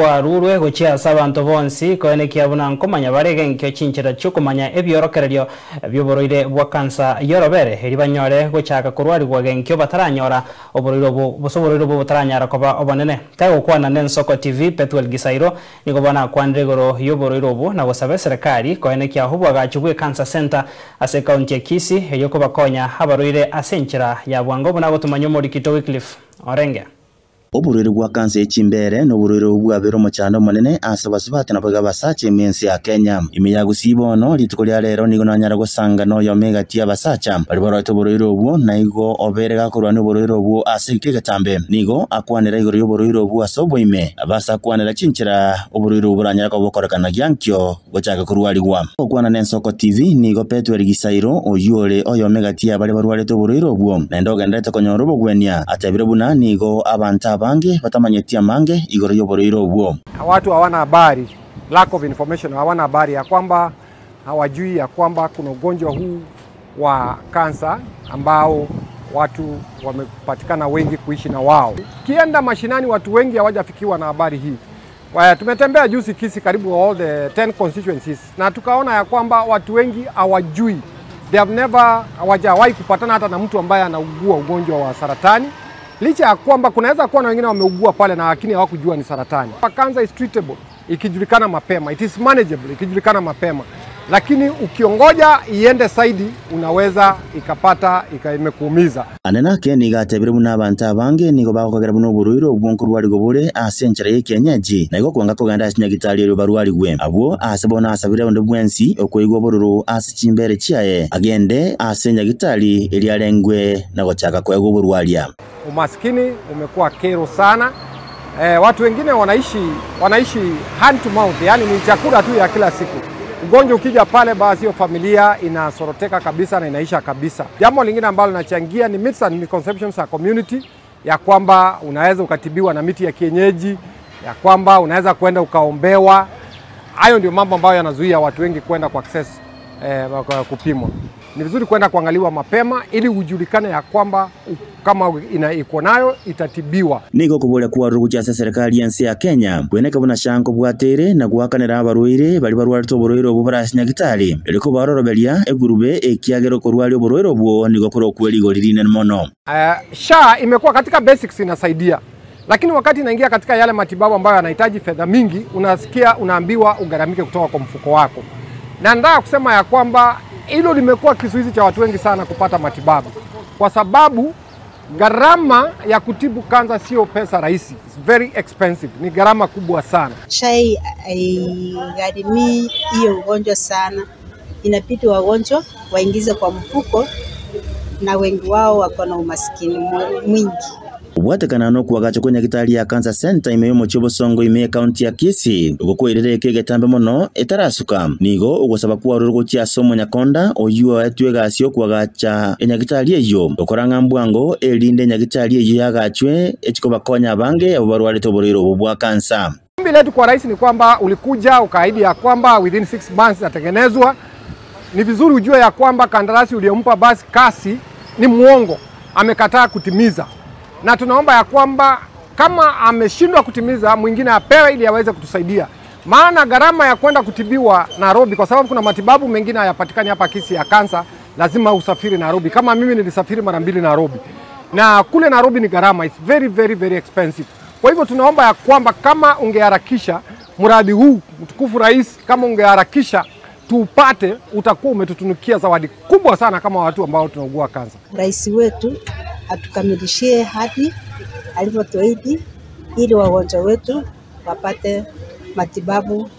Warurwe gochia ase abanto bonsi koenekia buna nkomanya barege nkio chinchera chiokomanya ebiorokererio bioboroire bwa kansa yorobere eri banyore gochaka korwarigwa genkio bataranyora oboroire obo bosoboroire obo botaranyara koba obonene. Kagokwana ne Nsoko TV Petuel Gisairo nigo bana kwanire igoro yoboroire obo na gosaba serikali koenekia aho bwagachi bwe Cancer Center ase county ya Kisii eyo kobakonya abaroire ase enchera ya bwango buna gotumanya omorikito Wycliffe Orenge. Oburwire bwa kansa echimbere n'oburwire obwabere omuchando omonene ase basubati nabo basacha emensi ya Kenya. Ime gusibono rituko rya rero nigo nanyara gosanga noyo megati abasacha bari barwete oburwire obwo naigo obere gakorwa n'oburwire obwo ase egetambe nigo akwanera igoro y'oburwire obwo ase oboime abasa akwanera chinchera oburwire obwo buranyara kobokorekana gyankyo gochaka kurwarigwa. Okwana ne Nsoko TV nigo Petuel Gisairo oyore oyo megati abari barwarete oburwire obwo naende ogenderete konyora obogwenia atebire buna nigo abantu abange batamanyetia mange igoro y'oburwire obwo. Watu hawana habari, lack of information, hawana habari ya kwamba hawajui ya kwamba kuna ugonjwa huu wa kansa ambao watu wamepatikana wengi kuishi na wao. Kienda mashinani watu wengi hawajafikiwa na habari hii. Tumetembea juzi Kisii karibu all the 10 constituencies na tukaona ya kwamba watu wengi hawajui. They have never, hawajawahi kupatana hata na mtu ambaye anaugua ugonjwa wa saratani. Licha ya kwamba kunaweza kuwa na wengine wameugua pale na lakini hawakujua ni saratani. Cancer is treatable ikijulikana mapema, it is manageable ikijulikana mapema. Lakini ukiongoja iende saidi unaweza ikapata imekuumiza. Anenake nigatebire buna abantu abange nigo bakogera buno oburwire obwo nkorwarigwa bure ase enchera y'ekienyeji naigo kwanga kogenda ase nyagitari erio barwarigwe abwo ase bona asabire onde bwensi okoigwa obororo ase chimbere chiaye agende ase nyagitari eriarengwe na gochaka kwegwa oborwaria. Umaskini umekuwa kero sana. Watu wengine wanaishi hand to mouth, yani ni chakula tu ya kila siku. Ugonjwa ukija pale basi hiyo familia inasoroteka kabisa na inaisha kabisa. Jambo lingine ambalo linachangia ni myths and misconceptions ya community, ya kwamba unaweza ukatibiwa na miti ya kienyeji, ya kwamba unaweza kwenda ukaombewa. Hayo ndio mambo ambayo yanazuia watu wengi kwenda kwa access kupimwa. Ni vizuri kwenda kuangaliwa mapema ili ujulikane ya kwamba kama iko nayo itatibiwa. Nigo kubole kuwa rugucha ase serikali yensi ya Kenya kweneka buna shanko bwatere na guhakanira abarwaire bari barwarite oburwaire obwo barase nyagitari eriko baroroberia egurube ekiagero korwari oburwaire obwo nigo korokwe rigori rinene mono. SHA imekuwa katika basics inasaidia, lakini wakati inaingia katika yale matibabu ambayo yanahitaji fedha mingi, unasikia unaambiwa ugaramike kutoka kwa mfuko wako. Na nataka kusema ya kwamba hilo limekuwa kizuizi cha watu wengi sana kupata matibabu, kwa sababu gharama ya kutibu kansa sio pesa rahisi. It's very expensive. Ni gharama kubwa sana. SHA haigharimii hiyo ugonjwa sana. Inabidi wagonjwa waingize kwa mfuko na wengi wao wako na umaskini mwingi. Obwatekana nokuagacha kwa nyagitari ya Cancer Center imeyo Chobosongo ime county ya Kisii ugokwirire egetambe mono etarasuka nigo ugosaba kuwa ruruguchia somo nyakonda oyuo etwe gasio kuagacha enyagitari eyo okoranga mbwango erinde nyagitari eyo yagachwe ekikobakonya abange abo barwarete oburwire obu bwa kansa. Ombi letu kwa rais ni kwamba ulikuja ukaahidi ya kwamba within 6 months itatengenezwa. Ni vizuri ujue ya kwamba kandarasi uliyompa basi kasi ni muongo, amekataa kutimiza. Na tunaomba ya kwamba kama ameshindwa kutimiza mwingine apewe ili aweze kutusaidia. Maana gharama ya kwenda kutibiwa Nairobi, kwa sababu kuna matibabu mengine hayapatikani hapa Kisii ya kansa, lazima usafiri Nairobi. Kama mimi nilisafiri mara 2 Nairobi. Na kule Nairobi ni gharama, it's very very very expensive. Kwa hivyo tunaomba ya kwamba kama ungeharakisha mradi huu, mtukufu rais, kama ungeharakisha tupate, utakuwa umetutunukia zawadi kubwa sana kama watu ambao tunaugua kansa. Rais wetu atukamilishie hadi alivyotuahidi ili wagonjwa wetu wapate matibabu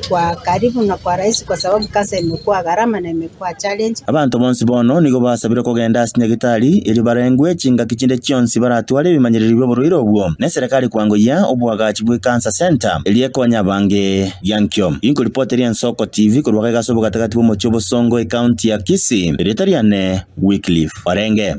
kwa karibu na kwa rahisi, kwa sababu kansa imekuwa gharama na imekuwa challenge. Abantu bonsi bono nigo basabire kogenda ase nyagitari eri barengwe chinga kichinde chionsi baratware bimanyiriri by'oburwire obwo ne serikali kwangoya obwagachi bwe Cancer Center eriekonya bange yankyo. Inko ripoti ya Nsoko TV korwa gasobo gatakati bwo Chobosongo county ya Kisii eretariane Wycliffe Orenge.